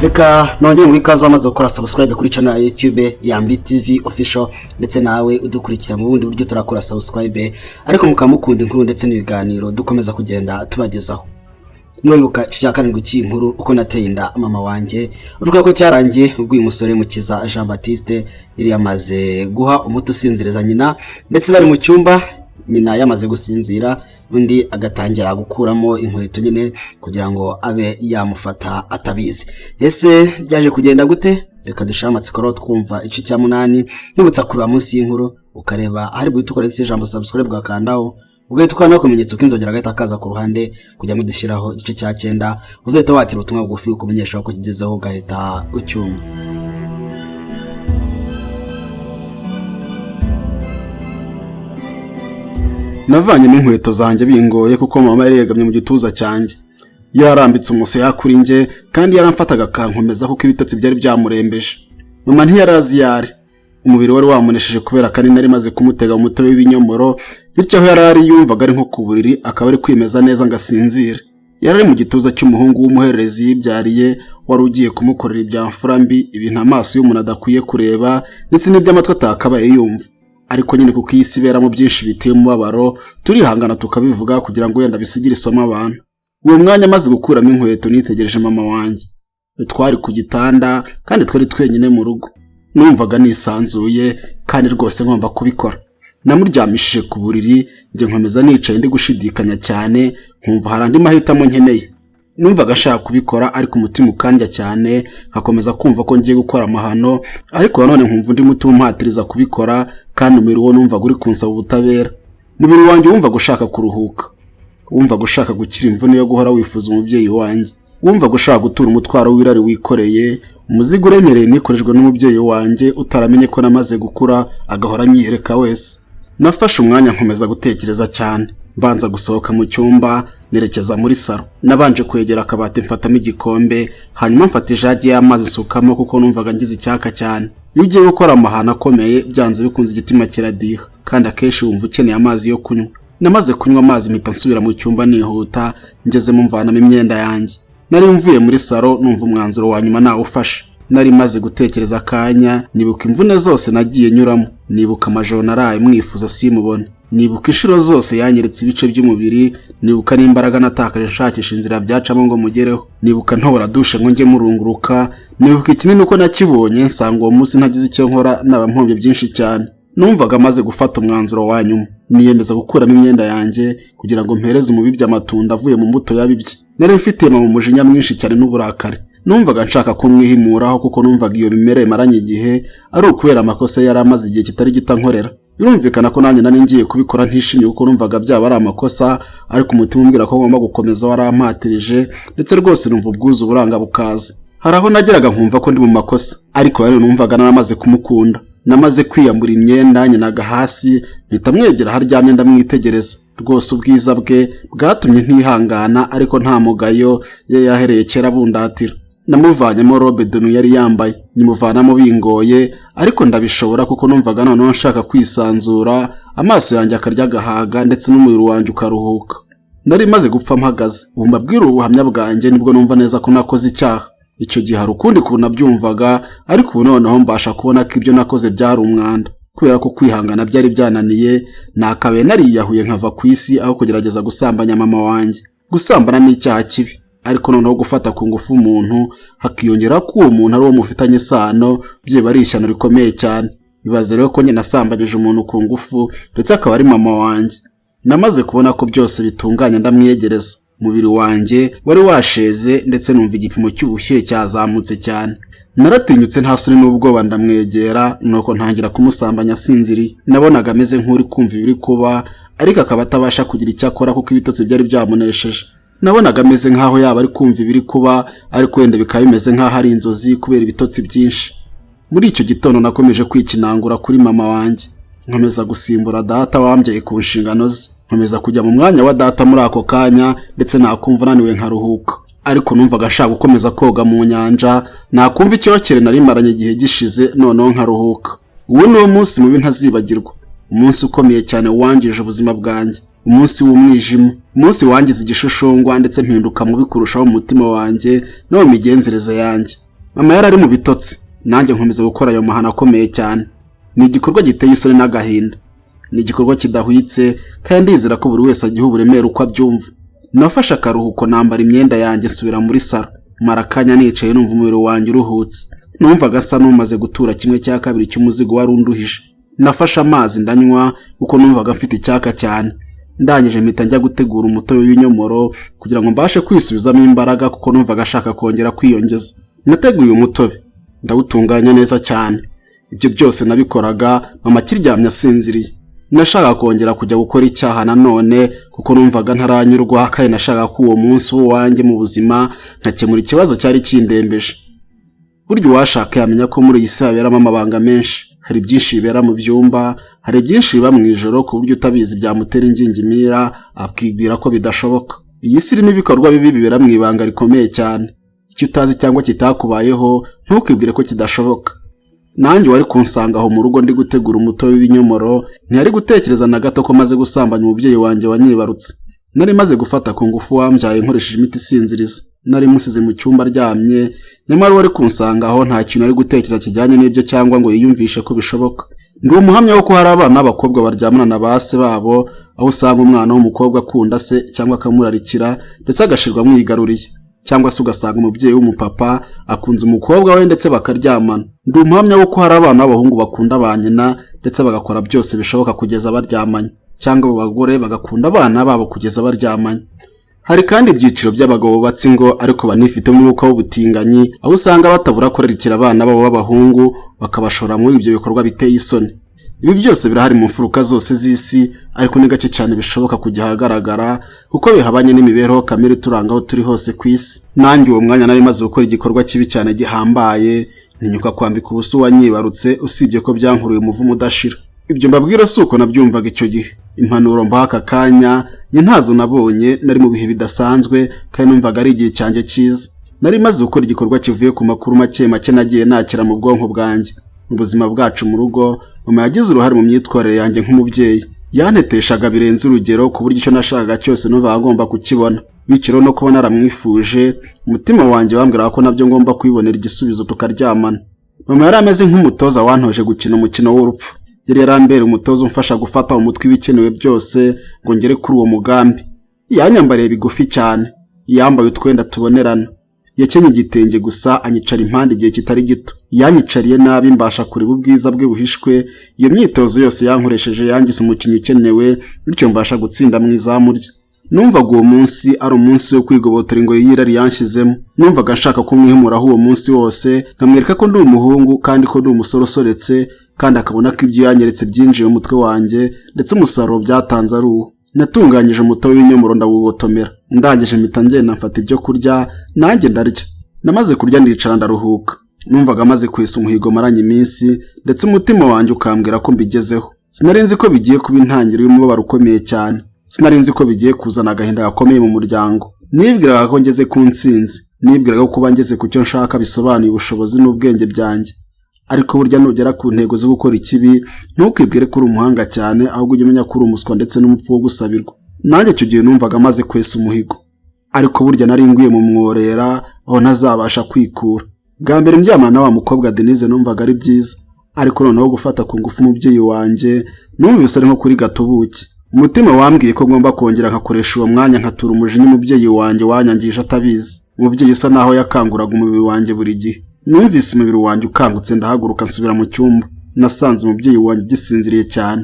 Reka nongere ngo ikaze wamaze gukora subscribe kuri channel ya YouTube ya Mbi TV Official, ndetse nawe udukurikira mu bundi buryo turakora subscribe, ariko mukaba mukunda inkuru ndetse n'ibiganiro dukomeza kugenda tubagezaho. Niba wibuka iki cya karindwi cy'inkuru uko nateye inda mama wanjye, urubuga ko cyarangiye ubwo uyu musore Mukiza Jean Baptiste yari yamaze guha umuti usinziriza nyina, ndetse bari mu cyumba nyina yamaze gusinzira, undi agatangira gukuramo inkweto nyine kugira ngo abe yamufata atabizi. Ese byaje kugenda gute? Reka dushire amatsiko rero twumva igice cya munani. Nibutsa kureba munsi y'inkuru ukareba ahari buhite ukora ijambo subscribe, ugakandaho, ugahita ukanda akamenyetso k'inzogera gahita kaza ku ruhande, kugira ngo dushyiraho igice cya cyenda uzahita wakira ubutumwa bugufi ukumenyesha ko kigezeho, ugahita ucyumva. Navanyemo inkweto zanjye bingoye kuko mama yari yegamye mu gituza cyanjye, yararambitse umusaya kuri njye, kandi yaramfataga akankomeza kuko ibitotsi byari byamurembeje. Mama ntiyarazi iyo ari, umubiri wari wamunesheje kubera kanini nari maze kumutega mu mutobe w'ibinyomoro, bityo aho yari ari yumvaga ari nko ku buriri, akaba ari kwimeza neza ngo asinzire. Yari ari mu gituza cy'umuhungu w'umuhererezi yibyariye, wari ugiye kumukorera ibya mfura mbi, ibintu amaso y'umuntu adakwiye kureba ndetse n'iby'amatwi atakabaye yumva. Ariko nyine kuko iyi si iberamo byinshi biteye umubabaro, turihangana tukabivuga kugira ngo wenda bisigire isomo abantu. Uwo mwanya amaze gukuramo inkweto nitegereje mama wanjye. Twari ku gitanda kandi twari twenyine mu rugo. Numvaga nisanzuye kandi rwose ngomba kubikora. Namuryamishije ku buriri, njye nkomeza nicaye ndi gushidikanya cyane, nkumva hari andi mahitamo nkeneye. Numvaga ashaka kubikora ariko umutima ukandya cyane, nkakomeza kumva ko ngiye gukora amahano, ariko nanone nkumva undi mutima umpatiriza kubikora, kandi umubiri wo numvaga uri kunsaba ubutabera. Umubiri wanjye wumvaga ushaka kuruhuka, wumvaga ushaka gukira imvune yo guhora wifuza umubyeyi wanjye, wumvaga ushaka gutura umutwaro w'irari wikoreye, umuzigo uremereye nikorejwe n'umubyeyi wanjye utaramenye ko namaze gukura, agahora anyiyereka wese. Nafashe umwanya nkomeza gutekereza cyane, mbanza gusohoka mu cyumba nerekeza muri salo. Nabanje kwegera akabati mfatamo igikombe, hanyuma mfata ijagi y'amazi nsukamo kuko numvaga ngize icyaka cyane. Iyo ugiye gukora amahano akomeye byanze bikunze igitima kiradiha, kandi akenshi wumva ukeneye amazi yo kunywa. Namaze kunywa amazi mpita nsubira mu cyumba nihuta, ngezemo mvanamo imyenda yanjye. Nari mvuye muri salo numva umwanzuro wa nyuma nawufashe. Nari maze gutekereza akanya, nibuka imvune zose nagiye nyuramo, nibuka amajoro naraye mwifuza simubone, nibuka inshuro zose yanyeretse ibice by'umubiri, nibuka n'imbaraga natakaje nshakisha inzira byacamo ngo mugereho, nibuka ntobora dushe ngo njye murunguruka, nibuka ikinini uko nakibonye nsanga uwo munsi ntagize icyo nkora naba mpombye byinshi cyane. Numvaga amaze gufata umwanzuro wa nyuma, niyemeza gukuramo imyenda yanjye kugira ngo mpereze umubibyi amatunda avuye mu mbuto yabibye. Nari mfitiye mama umujinya mwinshi cyane n'uburakari. Numvaga nshaka kumwihimuraho kuko numvaga iyo mimerere maranye igihe ari ukubera amakosa yari amaze igihe kitari gito ankorera. Birumvikana ko nanjye nari ngiye kubikora ntishimye kuko numvaga byaba ari amakosa, ariko umutima umbwira ko ngomba gukomeza warampatirije, ndetse rwose numva ubwuzu buranga bukaza. Hari aho nageraga nkumva ko ndi mu makosa, ariko rero numvaga naramaze kumukunda. Namaze kwiyambura imyenda nyinaga hasi, mpita mwegera aharyamye ndamwitegereza. Rwose ubwiza bwe bwatumye ntihangana, ariko nta mugayo ye yahereye kera bundatira. Namuvanyemo robe de nuit yari yambaye, nyimuvanamo bingoye, ariko ndabishobora kuko numvaga noneho nshaka kwisanzura, amaso yanjye akarya agahaga ndetse n'umubiri wanjye ukaruhuka. Nari maze gupfa mpagaze. Ubu mbabwira ubuhamya bwanjye nibwo numva neza ko nakoze icyaha. Icyo gihe hari ukundi kuntu nabyumvaga, ariko ubu noneho mbasha kubona ko ibyo nakoze byari umwanda. Kubera ko kwihangana byari byananiye, nakabaye nariyahuye nkava ku isi aho kugerageza gusambanya mama wanjye. Gusambana ni icyaha kibi, ariko noneho gufata ku ngufu umuntu hakiyongera ko uwo muntu ari uwo mufitanye isano, byaba ari ishyano rikomeye cyane. Ibaze rero ko njye nasambanyije umuntu ku ngufu ndetse akaba ari mama wanjye. Namaze kubona ko byose bitunganye ndamwiyegereza. Umubiri wanjye wari washeze ndetse numva igipimo cy'ubushyuhe cyazamutse cyane. Naratinyutse nta soni n'ubwoba ndamwegera, nuko ntangira kumusambanya asinziriye. Nabonaga ameze nk'uri kumva ibiri kuba, ariko akaba atabasha kugira icyo akora kuko ibitotsi byari byamunesheje. Nabonaga ameze nk'aho yaba ari kumva ibiri kuba, ariko wenda bikaba bimeze nk'aho ari inzozi kubera ibitotsi byinshi. Muri icyo gitondo nakomeje kwikinangura kuri mama wanjye, nkomeza gusimbura data wambyaye ku nshingano ze, nkomeza kujya mu mwanya wa data muri ako kanya, ndetse nakumva naniwe nkaruhuka. Ariko numvaga nshaka gukomeza koga mu nyanja, nakumva icyokere nari maranye igihe gishize, noneho nkaruhuka. Uwo ni wo munsi mubi ntazibagirwa, umunsi ukomeye cyane wangije ubuzima bwanjye, umunsi w'umwijima, umunsi wangize igishushungwa ndetse mpinduka mubi kurushaho mu mutima wanjye no mu migenzereze yanjye. Mama yari ari mu bitotsi, nanjye nkomeza gukora ayo mahano akomeye cyane. Ni igikorwa giteye isoni n'agahinda, ni igikorwa kidahwitse, kandi ndizera ko buri wese agiha uburemere uko abyumva. Nafashe akaruhuko, nambara imyenda yanjye, nsubira muri salo, mara akanya nicaye numva umubiri wanjye uruhutse. Numvaga asa n'umaze gutura 1/2 cy'umuzigo wari unduhije. Nafashe amazi ndanywa kuko numvaga mfite icyaka cyane. Ndangije mpita njya gutegura umutobe w'ibinyomoro kugira ngo mbashe kwisubizamo imbaraga, kuko numvaga ashaka kongera kwiyongeza. Nateguye umutobe ndawutunganya neza cyane. Ibyo byose nabikoraga mama akiryamye asinziriye. Nashaka kongera kujya gukora icyaha nanone kuko numvaga ntaranyurwa, kandi nashaka ko uwo munsi w'uwanjye mu buzima nkakemura ikibazo cyari kindembeje. Burya uwashaka yamenya ko muri iyi si haberamo amabanga menshi. Hari byinshi bibera mu byumba, hari byinshi biba mu ijoro, ku buryo utabizi byamutera ingingimira akibwira ko bidashoboka. Iyi si irimo ibikorwa bibi bibera mu ibanga rikomeye cyane. Icyo utazi cyangwa kitakubayeho ntukibwire ko kidashoboka. Nanjye wari kunsanga aho mu rugo ndi gutegura umutobe w'ibinyomoro ntiyari gutekereza na gato ko maze gusambanya umubyeyi wanjye wanyibarutse. Nari maze gufata ku ngufu wambyaye nkoresheje imiti isinziriza. Nari musize mu cyumba aryamye, nyamara wari kunsanga aho nta kintu ari gutekereza kijyanye n'ibyo cyangwa ngo yiyumvishe ko bishoboka. Ndi umuhamya wo ko hari abana b'abakobwa baryamana na ba se babo, aho usanga umwana w'umukobwa akunda se cyangwa akamurarikira ndetse agashirwa amwigaruriye, cyangwa se ugasanga umubyeyi w'umupapa akunze umukobwa we ndetse bakaryamana. Ndi umuhamya wo ko hari abana b'abahungu bakunda ba nyina ndetse bagakora byose bishoboka kugeza baryamanye, cyangwa abo bagore bagakunda abana babo kugeza baryamanye. Hari kandi ibyiciro by'abagabo bubatse ingo ariko banifitemo umwuka w'ubutinganyi, aho usanga batabura kurarikira abana babo b'abahungu bakabashora muri ibyo bikorwa biteye isoni. Ibi byose birahari mu mfuruka zose z'isi, ariko ni gake cyane bishoboka kujya ahagaragara kuko bihabanye n'imibereho kamere ituranga aho turi hose ku isi. Nanjye uwo mwanya nari maze gukora igikorwa kibi cyane gihambaye, ntinyuka kwambika ubusa uwanyibarutse, usibye ko byankuruye umuvumo udashira. Ibyo mbabwira si uko nabyumvaga icyo gihe. Impanuro mbaha aka kanya njye ntazo nabonye, nari mu bihe bidasanzwe kandi numvaga ari igihe cyanjye cyiza. Nari maze gukora igikorwa kivuye ku makuru make make nagiye nakira mu bwonko bwanjye. Mu buzima bwacu mu rugo, mama yagize uruhare mu myitwarire yanjye nk'umubyeyi. Yanteteshaga birenze urugero ku buryo icyo nashakaga cyose numvaga agomba kukibona. Bityo rero no kuba naramwifuje, umutima wanjye wambwiraga ko nabyo ngomba kwibonera igisubizo tukaryamana. Mama yari ameze nk'umutoza wantoje gukina umukino w'urupfu. Yari yarambereye umutoza umfasha gufata mu mutwe ibikenewe byose ngo ngere kuri uwo mugambi. Yanyambariye bigufi cyane, yambaye utwenda tubonerana. Yakenye igitenge gusa anyicara impande igihe kitari gito. Yanyicariye nabi mbasha kureba ubwiza bwe buhishwe. Iyo myitozo yose yankoresheje yangize umukinnyi ukenewe, bityo mbasha gutsinda mu izamu rye. Numvaga uwo munsi ari umunsi wo kwigobotora ingoyi y'irari yanshyizemo. Numvaga nshaka kumwihimuraho uwo munsi wose, nkamwereka ko ndi umuhungu kandi ko ndi umusore usoretse, kandi akabona ko ibyo yanyeretse byinjiye mu mutwe wanjye ndetse umusaruro byatanze ari uwo. Natunganyije umutobe w'ibinyomoro ndawugotomera. Ndangije mpita ngenda mfata ibyo kurya nanjye ndarya. Namaze kurya ndicara ndaruhuka. Numvaga maze kwesa umuhigo maranye iminsi, ndetse umutima wanjye ukambwira ko mbigezeho. Sinari nzi ko bigiye kuba intangiriro y'umubabaro ukomeye cyane. Sinari nzi ko bigiye kuzana agahinda gakomeye mu muryango. Nibwiraga ko ngeze ku ntsinzi. Nibwiraga ko kuba ngeze ku cyo nshaka bisobanuye ubushobozi n'ubwenge byanjye. Ariko burya nugera ku ntego zo gukora ikibi, ntukibwire ko uri umuhanga cyane, ahubwo ujye umenya ko uri umuswa ndetse n'umupfu wo gusabirwa. Nanjye icyo gihe numvaga maze kwesa umuhigo, ariko burya nari nguye mu mworera aho ntazabasha kwikura. Bwa mbere mbyamana na wa mukobwa Denise numvaga ari byiza, ariko noneho gufata ku ngufu umubyeyi wanjye numvise ari nko kuri gatubuki. Umutima wambwiye ko ngomba kongera nkakoresha uwo mwanya nkatura umujinya umubyeyi wanjye wanyangije atabizi, umubyeyi usa naho yakanguraga umubiri wanjye buri gihe. Numvise umubiri wanjye ukangutse, ndahaguruka nsubira mu cyumba. Nasanze umubyeyi wanjye agisinziriye cyane.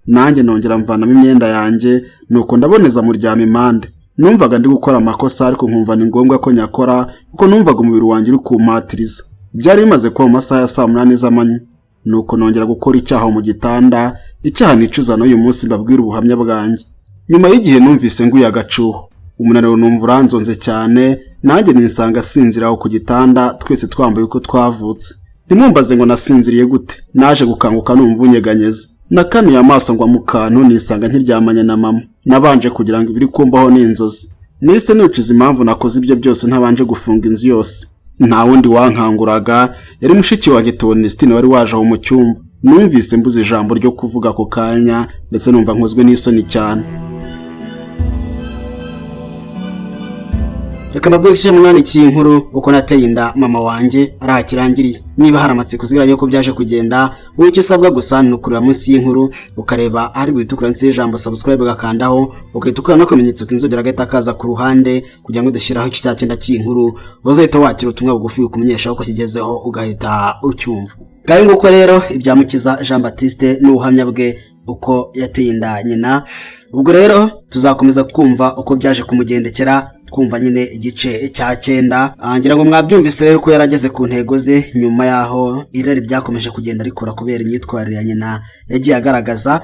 Nanjye nongera mvanamo imyenda yanjye, nuko ndaboneza muryama impande. Numvaga ndi gukora amakosa, ariko nkumva ni ngombwa ko nyakora kuko numvaga umubiri wanjye uri kumpatiriza. Byari bimaze kuba mu masaha ya saa 8 z'amanywa. Nuko nongera gukora icyaha mu gitanda, icyaha nicuza n'uyu munsi mbabwira ubuhamya bwanjye. Nyuma y'igihe numvise nguye agacuho, umunaniro numva uranzonze cyane, nanjye nisanga asinzira aho ku gitanda, twese twambaye uko twavutse. Ntimumbaze ngo nasinziriye gute, naje gukanguka numva unyeganyeza. Nakanuye amaso ngwa mu kantu, nisanga nkiryamanye na mama. Nabanje kugira ngo ibiri kumbaho ni inzozi. Nahise nicuza impamvu nakoze ibyo byose ntabanje gufunga inzu yose. Nta wundi wankanguraga, yari mushiki wanjye Theonestine wari waje aho mu cyumba. Numvise mbuze ijambo ryo kuvuga ako kanya, ndetse numva nkozwe n'isoni cyane. Reka mbabwire igice munani cy'iyi nkuru, uko nateye inda mama wanjye, ari aha kirangiriye. Niba hari amatsiko usigaranye yuko byaje kugenda, wowe icyo usabwa gusa ni ukureba munsi y'inkuru, ukareba ahari buhite ukora ijambo subscribe, ugakandaho, ugahita ukora n'akamenyetso k'inzogera gahita kaza ku ruhande, kugira ngo udashyiraho igice cya cyenda cy'iyi nkuru uzahita wakira ubutumwa bugufi bukumenyesha uko kigezeho, ugahita ucyumva. Ngayo nguko rero ibya Mukiza Jean Baptiste n'ubuhamya bwe, uko yateye inda nyina. Ubwo rero tuzakomeza kumva uko byaje kumugendekera, twumva nyine igice cya cyenda. Ngira ngo mwabyumvise rero ko yarageze ku ntego ze nyuma yaho irari ryakomeje kugenda rikura kubera imyitwarire ya nyina yagiye agaragaza,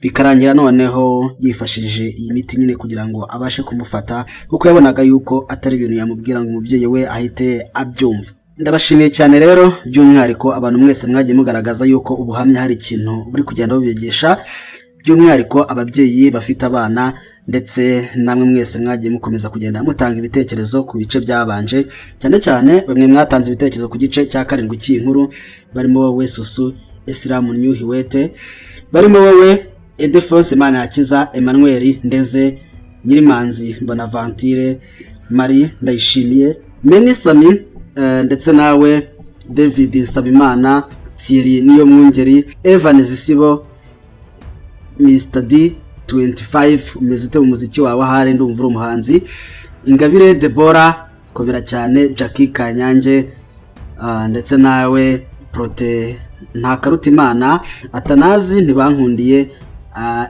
bikarangira noneho yifashishije iyi miti nyine kugira ngo abashe kumufata, kuko yabonaga yuko atari ibintu yamubwira ngo umubyeyi we ahite abyumva. Ndabashimiye cyane rero by'umwihariko abantu mwese mwagiye mugaragaza yuko ubuhamya hari ikintu buri kugenda bubigisha, by'umwihariko ababyeyi bafite abana, ndetse namwe mwese mwagiye mukomeza kugenda mutanga ibitekerezo ku bice byabanje, cyane cyane bamwe mwatanze ibitekerezo ku gice cya karindwi cy'iyi nkuru, barimo wowe Susu Esilamu Nyuhiwete, barimo wowe Edefonse Manirakiza, Emmanuel Ndeze, Nyirimanzi Bonaventure, Marie Ndayishimiye, Meni Sami, ndetse nawe David Nsabimana, Thierry Niyomwungeri, Evan Zisibo, Mr D 25, umeze ute mu muziki wawe? Ahari ndumva uri umuhanzi. Ingabire Debora, komera cyane. Jackie Kanyange, ndetse nawe Prote Ntakarutimana, Atanazi Ntibankundiye,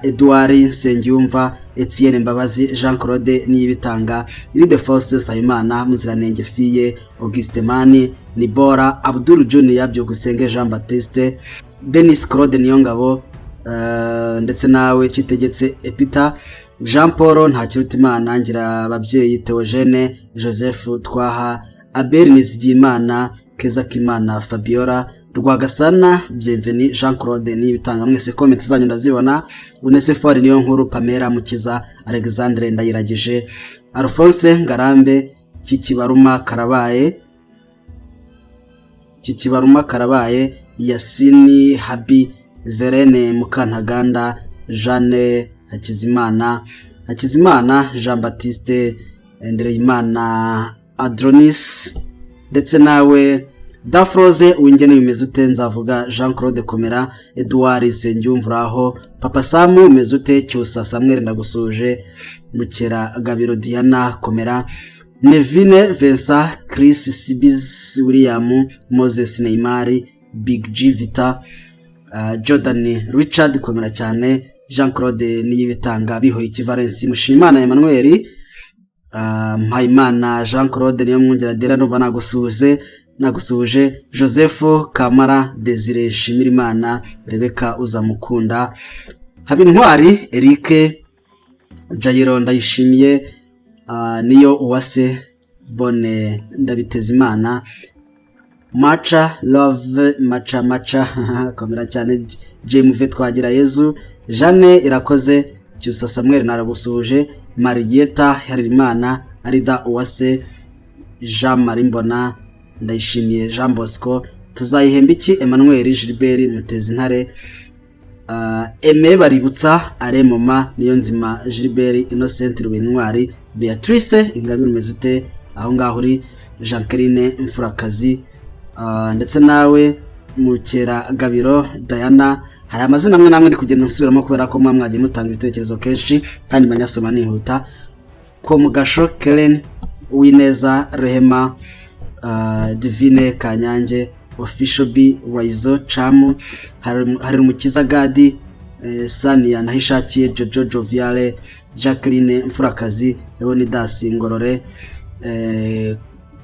Edouard Nsengiyumva, Etienne Mbabazi, Jean Claude Niyibitanga, Ildefonse Nsabimana, Muziranenge Fiye, Auguste Mani Nibora, Abdul Junior, Byukusenge Jean Baptiste, Denis Claude Niyongabo, ndetse nawe Citegetse Epita, Jean Paul Ntakirutimana, Ngira Ababyeyi Theogene, Joseph Twaha, Abel Nizigiyimana, Keza Kimana Fabiola, Rwagasana Bienveni, Jean Claude Niyibitanga. Mwese comment zanyu ndazibona. Unesefori niyo nkuru, Pamela Mukiza, Alexandre Ndayiragije, Alphonse Ngarambe, Kikibaruma Karabaye, Kikibaruma Karabaye, Yasini Habi, Verene Mukantaganda, Jeanne Hakizimana, Hakizimana Jean Baptiste, Ndereyimana Adronis, ndetse nawe Dafroze Uwingene, umeze ute? Nzavuga Jean Claude Komera, Edouard Nsengiyumvuraho, Papa Samu, umeze ute? Cyusa Samuel, ndagusuje. Mukera Gabiro Diana, Komera. Nevine Vincent, Chris Sibiz, William Moses, Neymar, Big G Vita, Jordan Richard, komera cyane. Jean Claude Niyibitanga, Bihoyiki Valence, Mushimana Emmanuel, Mpayimana Jean Claude, niyo mwungera Dera, numva nagusuhuje, nagusuhuje. Joseph Kamara, Desire Nshimirimana, Rebecca Uzamukunda, Habintwari Eric, Jairo Ndayishimiye, niyo Uwase Bone, Ndabitezimana, Maca Love, Maca Maca, komera cyane. JMV Twagira Yezu, Jeanne Irakoze, Cyusa Samuel, naragusuhuje. Marieta Harimana, Arida Uwase, Jean Marie Mbona, Ndayishimiye Jean Bosco, Tuzayihemba iki Emmanuel, Gilbert Mutezintare, Aime Baributsa, Aremoma Niyonzima, Gilbert Innocent Rubintwari, Beatrice Ingabire, umeze ute aho ngaho uri? Jacqueline Mfurakazi, ndetse nawe Mukera Gabiro Diana. Hari amazina amwe n'amwe ndi kugenda nsubiramo kubera ko muba mwagiye mutanga ibitekerezo kenshi kandi manyasoma nihuta. Komugasho Kellen, Uwineza Rehema, Divine Kanyange, Official B Raizo Chamu, hari Umukiza Gadi, Sania Nahishakiye, Jojo Joviale, Jacqueline Mfurakazi, Leonidas Ngorore,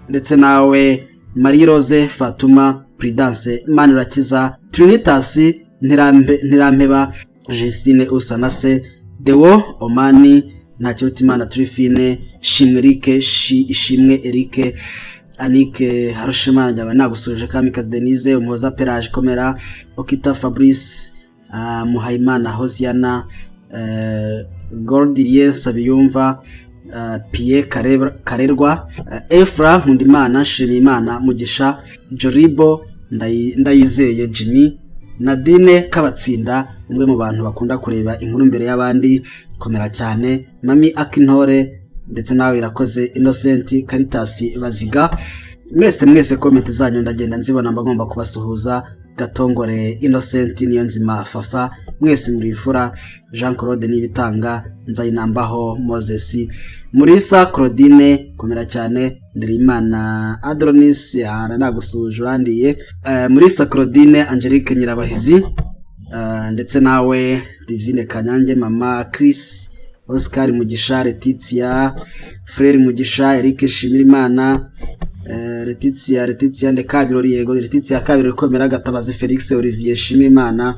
ndetse nawe Marie Rose Fatuma, Prudence Manirakiza, Trinitas Ntirampeba, Justine Usanase, Deo Omani, Ntakirutimana Trifine, Shimwe Eric, Ishimwe Eric, Anike Harushimana, njyaba nagusuje. Kamikazi Denise, Umuhoza Perage, Komera, Okita Fabrice, Muhayimana Hosiana, Gordilien Sabiyumva, Pie Karerwa, Efra Nkundimana, Nshimiyimana Mugisha, Joribo Ndayizeye, Jimmy, Nadine Kabatsinda, umwe mu bantu bakunda kureba inkuru mbere y'abandi, komera cyane. Mami Akintore. Ndetse nawe Irakoze Innocent, Caritas Baziga, mwese mwese comment zanyu ndagenda nzibona, mba ngomba kubasuhuza. Gatongore Innocent, Niyonzima Fafa, mwese muri imfura. Jean Claude Nibitanga, Nzayinambaho Moses, Murisa Claudine, komera cyane. Nderimana Adronis, nagusuhuje, urandiye. Murisa Claudine, Angelique Nyirabahizi, ndetse nawe Divine Kanyange, Mama Chris, Oscar Mugisha, Letitia Frere Mugisha, Eric Shimirimana, Letitia Ndekabirori, yego, Letitia Kabirori, komera. Gatabazi Felix, Olivier Shimirimana,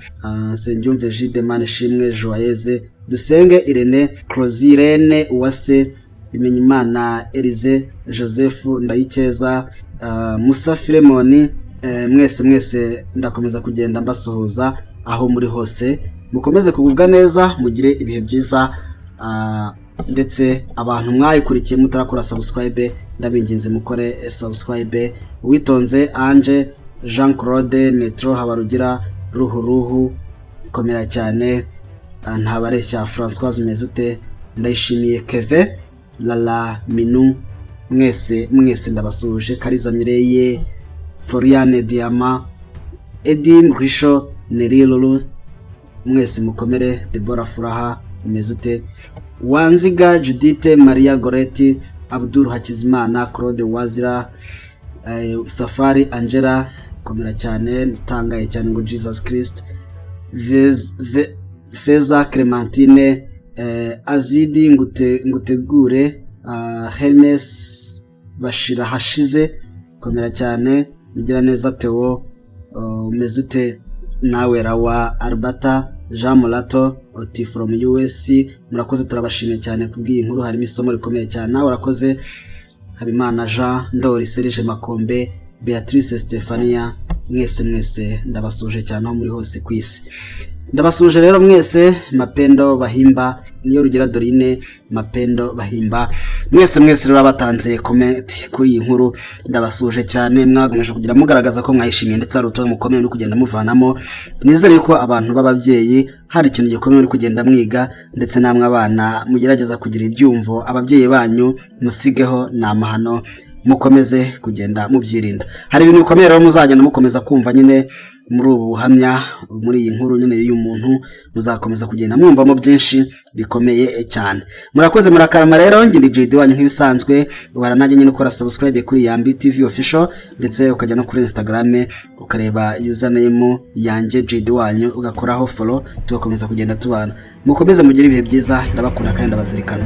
Nsengiyumve Jidemane, Shimwe Joyeze, Dusenge Irene, Closirene Uwase, Bimenyimana Elize, Joseph Ndayikeza, Musa Filemoni, mwese mwese ndakomeza kugenda mbasuhuza aho muri hose. Mukomeze kugubwa neza, mugire ibihe byiza. Ndetse abantu mwayikurikiye mutarakora subscribe, ndabinginze mukore subscribe. Witonze Ange, Jean Claude, Metro Habarugira, Ruhu Ruhu, komera cyane. Ntabareshya Françoise, Mezute, Ndayishimiye Keve, Lala Minu, mwese mwese ndabasuhuje. Kariza Mireye, Floriane Diama, Edi Mrisho, Neri Lulu, mwese mukomere. Debora Furaha, umeze? Wanziga Judite, Maria Goreti, Abdul Hakizimana, Claude Wazira, Safari Angela, komera cyane. Ntangaye cyane ngo Jesus Christ, Feza Clementine, Azidi Ngutegure, Hermes Bashira Hashize, komera cyane. Mugiraneza Theo, umeze ute nawe? Rawa Albata, Jean Mulato oti from US, murakoze, turabashimiye cyane kubw'iyi nkuru, harimo isomo rikomeye cyane. Nawe urakoze. Habimana Jean, Ndori Serge, Makombe Beatrice, Stefania, mwese mwese ndabasuje cyane aho muri hose ku isi. Ndabasuje rero mwese. Mapendo Bahimba, niyo Rugira Dorine, Mapendo Bahimba, mwese mwese rero batanze comment kuri iyi nkuru, ndabasuje cyane. Mwagomeje kugira mugaragaza ko mwayishimiye, ndetse hari ubutumwa mukomeye muri kugenda muvanamo. Nizere ko abantu b'ababyeyi hari ikintu gikomeye muri kugenda mwiga, ndetse namwe abana mugerageza kugira ibyumvo ababyeyi banyu musigeho ni amahano, mukomeze kugenda mubyirinda. Hari ibintu bikomeye rero muzagenda mukomeza kumva nyine muri ubu buhamya, muri iyi nkuru nyine y'uyu muntu, muzakomeza kugenda mwumvamo byinshi bikomeye cyane. Murakoze, murakarama. Rero njye ndi JD wanyu nk'ibisanzwe, ubara nanjye nyine ukora subscribe kuri Yambi TV Official, ndetse ukajya no kuri Instagram ukareba username yanjye JD wanyu, ugakoraho follow, tugakomeza kugenda tubana. Mukomeze mugire ibihe byiza, ndabakunda kandi ndabazirikana.